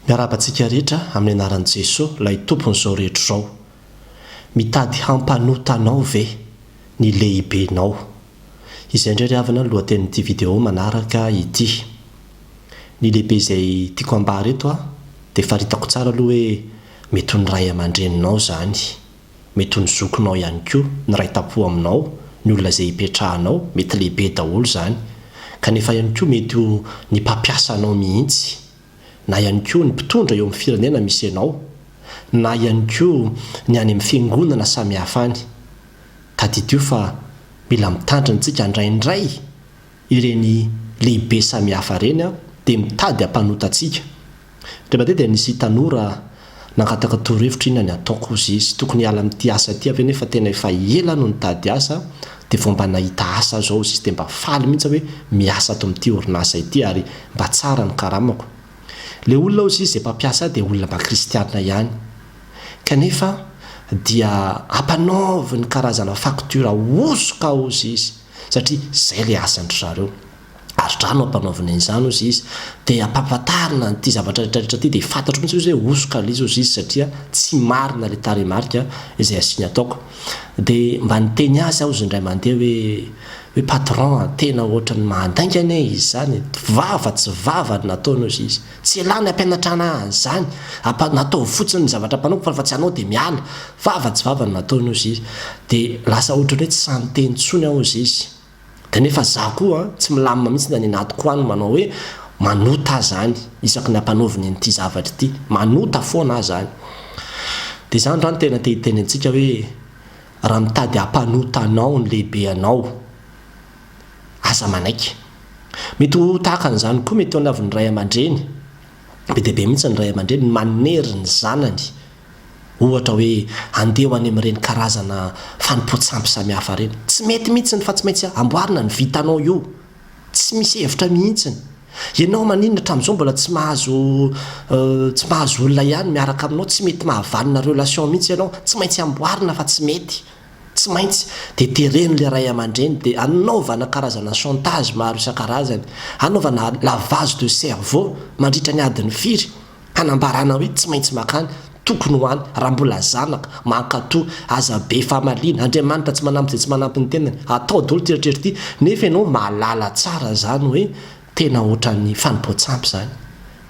Miarahaba antsika rehetra amin'ny anaran'i Jesoa ilay Tompon'izao rehetra izao. Mitady hampanota anao ve ny lehibenao? Izay indray ry havana ny lohatenin'ity video manaraka ity. Ny lehibe izay tiako ambara eto dia faritako tsara aloha hoe mety ho ny ray aman-dreninao izany. Mety ho ny zokinao ihany koa, ny iray tampo aminao, ny olona izay ipetrahanao, mety lehibe daholo izany. Kanefa ihany koa mety ho ny mpampiasa anao mihitsy, na ihany koa ny mpitondra eo amin'ny firenena misy anao, na ihany koa ny any amin'ny fiangonana samihafa any. Tadidio fa mila mitandrina isika indraindray ireny lehibe samihafa ireny dia mitady hampanota antsika. Indray mandeha dia nisy tanora nangataka torohevitra inona ny ataoko hozy izy, tokony hiala amin'ity asa ity aho ve nefa tena efa ela aho no nitady asa dia vao mba nahita asa aho izao hozy izy dia mba faly mihitsy aho hoe miasa ato amin'ity orinasa ity ary mba tsara ny karamako. Ilay olona hozy izy izay mpampiasa ahy dia olona mba kristiana ihany kanefa dia ampanaoviny karazana facture hosoka hozy izy satria izay ilay asan-dry zareo. Ary drano ampanaovina an'izany ozy izy dia ampahafantarina an'ity zavatra rehetra rehetra ity dia fantatro mihitsy ozy hoe hosoka ilay izy ozy izy satria tsy marina ilay tarehimarika izay asiany ataoko. Dia mba niteny azy aho ozy indray mandeha hoe hoe patron a, tena ohatran'ny mahandainga anie izy izany e, vava tsy vava no nataony ozy izy, tsy elah ny hampianatra anah an'izany, ampa- nataovy fotsiny ny zavatra ampanaoviko fa rehefa tsy hanao dia miala, vava tsy vava no nataony ozy izy. Dia lasa ohatran'ny hoe tsy sahy niteny intsony aho ozy izy. Kanefa za koa tsy milamina mihitsy any anatiko any manao hoe manota aho zany isaky ny ampanaoviny an'ity zavatra ity, manota foana aho zany. Dia za androany tena te hiteny antsika hoe raha mitady hampanota anao ny lehibe anao, aza manaiky. Mety ho tahaka an'izany koa mety ho any avy ny ray aman-dreny, be dia be mihitsy ny ray aman-dreny manery ny zanany Ohatra hoe andeha ho any amin'ireny karazana fanompoan-tsampy samihafa ireny. Tsy mety mihitsiny fa tsy maintsy amboarina ny vitanao io. Tsy misy hevitra mihitsiny. Ianao maninona hatramin'izao mbola tsy mahazo tsy mahazo olona ihany miaraka aminao, tsy mety mahavanona relation mihitsy ianao. Tsy maintsy amboarina fa tsy mety. Tsy maintsy. Dia teren'ilay ray aman-dreny dia anaovana karazana chantage maro isan-karazany. Anaovana lavage de cerveau mandritra ny adiny firy. Hanambarana hoe tsy maintsy makany, tokony ho any, raha mbola zanaka, mankatò, aza be famaliana, Andriamanitra tsy manampy izay tsy manampy ny tenany, atao daholo ity eritreritra ity, nefa ianao mahalala tsara izany hoe tena ohatran'ny fanompoan-tsampy izany,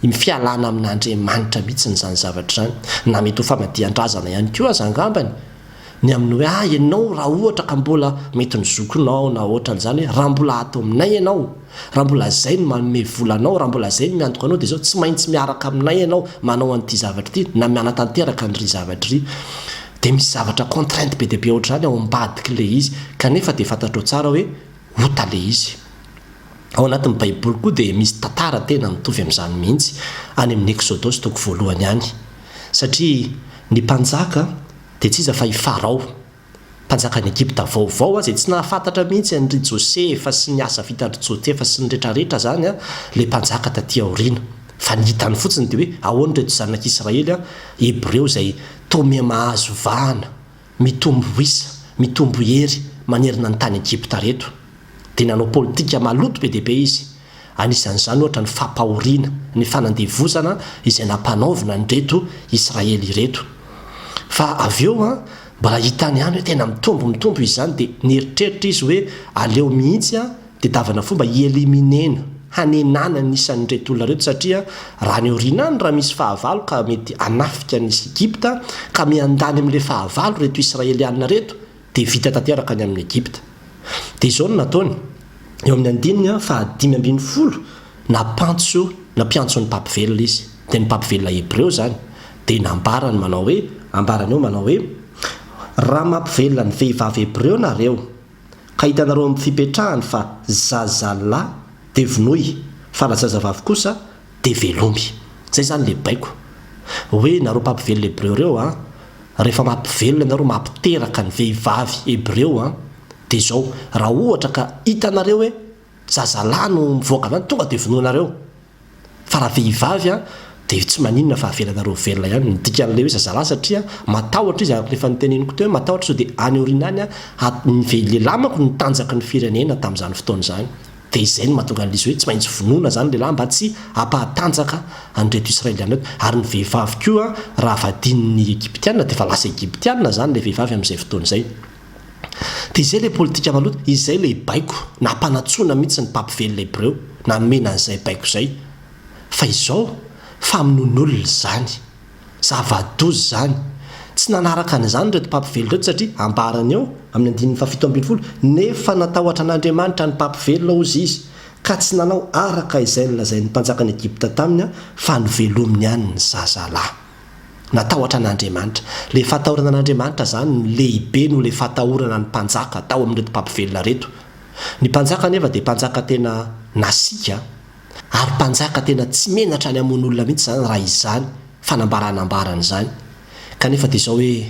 ny fialana amin'Andriamanitra mihitsiny izany zavatra izany, na mety ho famadihan-drazana ihany koa aza angambany. Ny amin'ny hoe ah ianao raha ohatra ka mbola mety ny zokinao na ohatran'izany hoe raha mbola ato aminay ianao, raha mbola zay no manome vola anao, raha mbola zay no miantoka anao dia izao tsy maintsy miaraka aminay ianao manao an'ity zavatra ity na manatanteraka an'ry zavatra ry. Dia misy zavatra contrainte be dia be ohatr'izany ao ambadik'ilay izy kanefa dia fantatrao tsara hoe ota ilay izy. Ao anatin'ny baiboly koa dia misy tantara tena mitovy amin'izany mihitsy any amin'ny Eksodosy toko voalohany any satria ny mpanjaka dia tsy iza fa i Farao, mpanjakan'i Egypta vaovao, izay tsy nahafantatra mihitsy an-dry Josefa sy ny asa vitan-dry Jotefa sy ny retraretra izany, ilay mpanjaka taty aoriana. Fa ny hitany fotsiny dia hoe ahoana ireto zanak'Israely, Hebreo izay toa miha-mahazo vahana, mitombo isa, mitombo hery manerana ny tany Egypta ireto. Dia nanao politika maloto be dia be izy. Anisan'izany ohatra ny fampahoriana, ny fanandevozana izay nampanaovina an'ireto Israely ireto. Fa avy eo an, mbola hitany ihany hoe tena mitombo mitombo izy izany dia nieritreritra izy hoe aleo mihitsy an, tedavana fomba hi-éliminer-na, hanenana ny isan'ireto olona ireto satria raha any aoriana any raha misy fahavalo ka mety hanafika an'i Egypta ka miandany amin'ilay fahavalo ireto Israelianina ireto dia vita tanteraka ny amin'i Egypta. Dia izao no nataony, eo amin'ny andininy faha 15, nampantso, nampiantso ny mpampivelona izy, dia ny mpampivelona hebreo izany, dia nambarany manao hoe, ambarany eo manao hoe, Raha mampivelona ny vehivavy hebreo nareo, ka hitanareo amin'ny fipetrahany fa zazalahy, dia vonoy, fa raha zazavavy kosa, dia velomy. Izay izany ilay baiko. Hoe nareo mpampivelona hebreo ireo an, rehefa mampivelona ianareo, mampiteraka ny vehivavy hebreo an, dia izao, raha ohatra ka hitanareo hoe zazalahy no mivoaka avy any, tonga dia vonoinareo. Fa raha vehivavy an, dia tsy maninona fa avelanareo velona ihany. Ny dikan'ilay hoe zazalahy satria matahotra izy, araka ny efa noteneniko teo, matahotra sao dia any aoriana any an, ny lehilahy manko no tanjaky ny firenena tamin'izany fotoana izany. Dia izay no mahatonga an'ilay izy hoe tsy maintsy vonoina izany ny lehilahy mba tsy hampahatanjaka an'ireto Israeliana ireto. Ary ny vehivavy koa raha vadian'ny Egyptiana dia efa lasa Egyptiana izany ilay vehivavy amin'izay fotoana izay. Dia izay ilay politika maloto, izay ilay baiko, nampanantsoina mihitsy ny mpampivelona Hebreo, nanomena an'izay baiko izay. Fa izao, famonoan'olona izany. Zava-doza izany. Tsy nanaraka an'izany ireto mpampivelona ireto satria ambarany eo, amin'ny andininy fahafito ambinifolo, Nefa natahotra an'Andriamanitra ny mpampivelona, hozy izy, ka tsy nanao araka izay nolazain'ny mpanjakan'i Egypta taminy, fa novelominy ihany ny zazalahy. Natahotra an'Andriamanitra. Ilay fahatahorana an'Andriamanitra izany no lehibe noho ilay fahatahorana ny mpanjaka tao amin'ireto mpampivelona ireto. Ny mpanjaka anefa dia mpanjaka tena nasiaka. Ary mpanjaka tena tsy menatra ny hamono olona mihitsy izany raha izany fanambarana ambarany izany. Kanefa dia izao hoe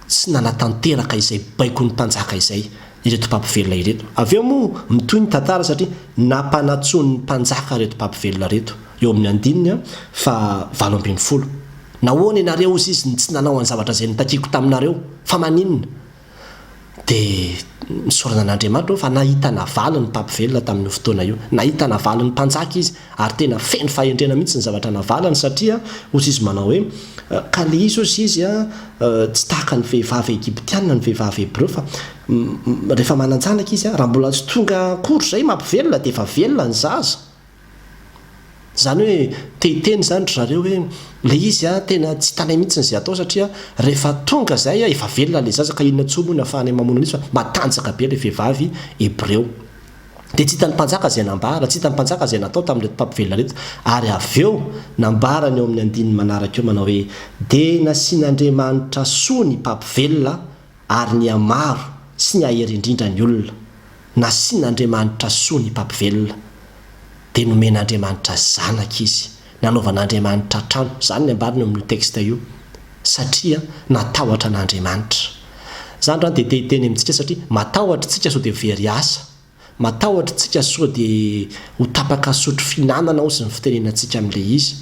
tsy nanatanteraka izay baikon'ny mpanjaka izay ireto mpampivelona ireto. Avy eo moa mitohy ny tantara satria nampanantsoin'ny mpanjaka ireto mpampivelona ireto eo amin'ny andininy faha 18. Nahoana ianareo hozy izy no tsy nanao any zavatra izay notakiako taminareo? Fa maninona? Dia nisaorana an'Andriamanitra aho fa nahita navaly ny mpampivelona tamin'io fotoana io. Nahita navaly ny mpanjaka izy, ary tena feno fahendrena mihitsy ny zavatra navaliny satria hozy izy manao hoe, Ka le izy hozy izy tsy tahaka ny vehivavy egyptiana ny vehivavy hebreo fa rehefa manan-janaka izy raha mbola tsy tonga akory izay mampivelona dia efa velona ny zaza. Izany hoe te hiteny izany ry zareo hoe ilay izy an, tena tsy hitanay mihitsy izay atao satria rehefa tonga izay an, efa velona ilay zaza ka inona intsony moa no ahafahanay mamono an'izy fa matanjaka be ilay vehivavy hebreo. Dia tsy hitan'ny mpanjaka izay nambara, tsy hitan'ny mpanjaka izay natao tamin'ireto mpampivelona ireto. Ary avy eo nambarany eo amin'ny andininy manaraka eo manao hoe, Dia nasian'Andriamanitra soa ny mpampivelona ary nihamaro sy nihahery indrindra ny olona. Nasian'Andriamanitra soa ny mpampivelona. Dia nomen'Andriamanitra zanaka izy. Nanaovan'Andriamanitra trano. Izany ny ambarany eo amin'io texte io. Satria natahotra an'Andriamanitra. Izany androany dia te hiteny amintsika satria matahotra isika sao dia very asa. Matahotra tsika soa dia ho tapaka sotro fihinanana ozy ny fitenenantsika amin'ilay izy.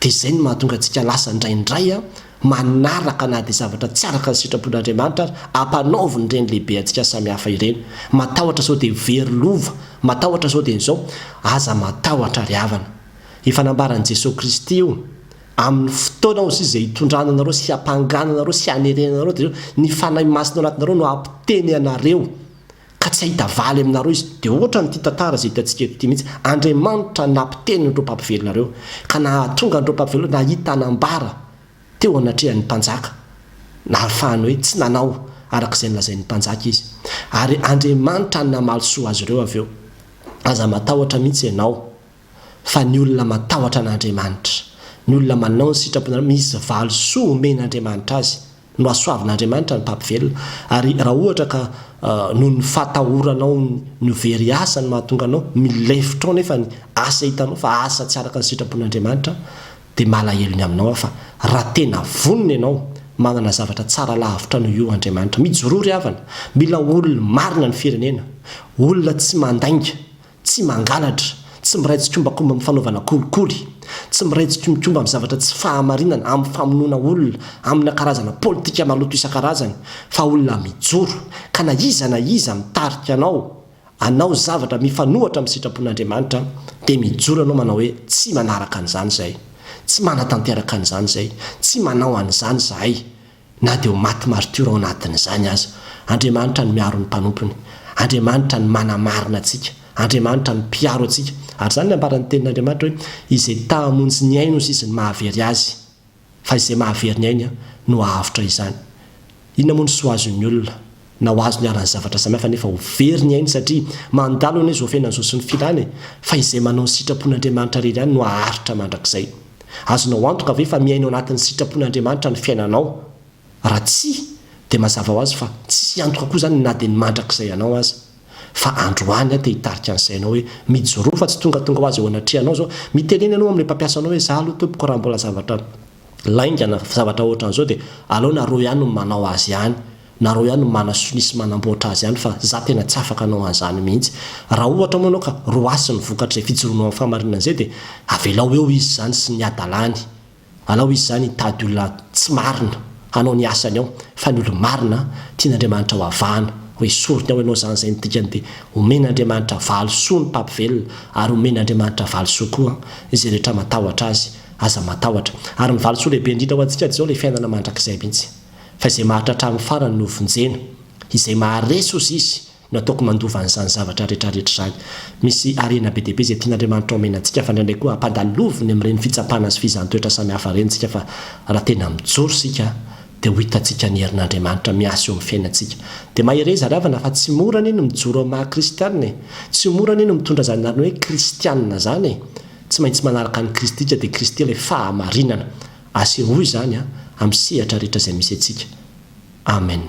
Dia izay no mahatonga antsika lasa indraindray manaraka na dia zavatra tsy araka ny sitrapon'Andriamanitra ary ampanaoviny ireny lehibe antsika samihafa ireny. Matahotra sao dia very lova, matahotra sao dia izao. Aza matahotra ry havana. Efa nambaran'i Jesoa Kristy io. Amin'ny fotoana ozy izy izay hitondrana anareo sy hiampangana anareo sy hanerena anareo dia izao, ny Fanahy Masina ao anatinareo no hampiteny anareo. Ka tsy hahita valy aminareo izy. Dia ohatran ity tantara izay hitantsika eto ity mihitsy. Andriamanitra nampiteny an'ireo mpampivelona ireo, ka nahatonga an'ireo mpampivelona nahita nambara teo anatrehan'ny mpanjaka, nahafahany hoe tsy nanao araka izay nolazain'ny mpanjaka izy. Ary Andriamanitra namaly soa azy ireo avy eo. Aza matahotra mihitsy ianao, fa ny olona matahotra an'Andriamanitra, ny olona manao ny sitrapon'Andriamanitra, misy valisoa omen'Andriamanitra azy. Nohasoavin'Andriamanitra ny mpampivelona. Ary raha ohatra ka noho ny fahatahoranao ny ho very asa no mahatonga anao milefitra ao nefa ny asa hitanao fa asa tsy araka ny sitrapon'Andriamanitra dia malahelo ny aminao aho fa raha tena vonona ianao manana zavatra tsara lavitra noho io Andriamanitra. Mijoroa ry havana. Mila olona marina ny firenena. Olona tsy mandainga. Tsy mangalatra, tsy miray tsikombakomba amin'ny fanaovana kolikoly, tsy miray tsikombikomba amin'ny zavatra tsy fahamarinana, amin'ny famonoana olona, amina karazana politika maloto isan-karazany, fa olona mijoro, ka na iza na iza mitarika anao hanao zavatra mifanohatra amin'ny sitrapon'Andriamanitra, dia mijoro ianao manao hoe tsy manaraka an'izany izahay, tsy manatanteraka an'izany izahay, tsy manao an'izany izahay. na dia ho maty martiora ao anatin'izany aza. Andriamanitra no miaro ny mpanompony. Andriamanitra no manamarina antsika. Andriamanitra no mpiaro antsika. Ary izany no ambaran'ny Tenin'Andriamanitra hoe, Izay ta hamonjy ny ainy hozy izy no mahavery azy, fa izay mahavery ny ainy no hahavotra izany. Inona moa no soa azon'ny olona, na ho azony ara ny zavatra samihafa nefa ho very ny ainy satria mandalo anie izao fiainana izao sy ny filany e! Fa izay manao ny sitrapon'Andriamanitra irery ihany no haharitra mandrakizay. Azonao antoka ve fa miaina ao anatin'ny sitrapon'Andriamanitra ny fiainanao? Raha tsia, dia mazava ho azy fa tsisy antoka koa izany na dia ny mandrakizay anao aza. Fa androany aho te hitarika ny sainao hoe mijoroa fa tsy tongatonga ho azy eo anatrehanao izao. Mitenena ianao amin'ilay mpampiasa anao hoe za aloha tompoko raha mbola zavatra lainga na zavatra ohatran'izao dia aleo nareo ihany no manao azy ihany. Nareo ihany no manasonia sy manamboatra azy ihany fa za tena tsy afaka hanao an'izany mihitsy. Raha ohatra moa ianao ka roasy ny vokatr'izay fijoroanao amin'ny fahamarinana izay dia avelao eo izy izany sy ny hadalany. Alao izy izany hitady olona tsy marina hanao ny asany ao fa ny olo-marina tian'Andriamanitra ho avahana. Ho esoriny ao ianao izany izay ny dikany dia omen'Andriamanitra valisoa ny mpampivelona ary omen'Andriamanitra valisoa koa izay rehetra matahotra Azy. Aza matahotra. Ary ny valisoa lehibe indrindra ho antsika dia izao ilay fiainana mandrakizay mihitsy. Fa izay maharitra hatramin'ny farany no vonjena. Izay maharesy hozy izy no ataoko mandova an'izany zavatra rehetra rehetra izany. Misy harena be dia be izay tian'Andriamanitra omena antsika fa indraindray koa ampandaloviny amin'ireny fitsapana sy fizahan-toetra samihafa ireny isika fa raha tena mijoro isika dia ho hitantsika ny herin'Andriamanitra miasa eo amin'ny fiainantsika. Dia mahereza ry havana fa tsy mora anie ny mijoro amin'ny maha kristianina e! Tsy mora anie ny mitondra izany anarana hoe kristianina izany e! Tsy maintsy manaraka an'i Kristy isika dia Kristy ilay fahamarinana. Asehoy izany amin'ny sehatra rehetra izay misy antsika. Amen.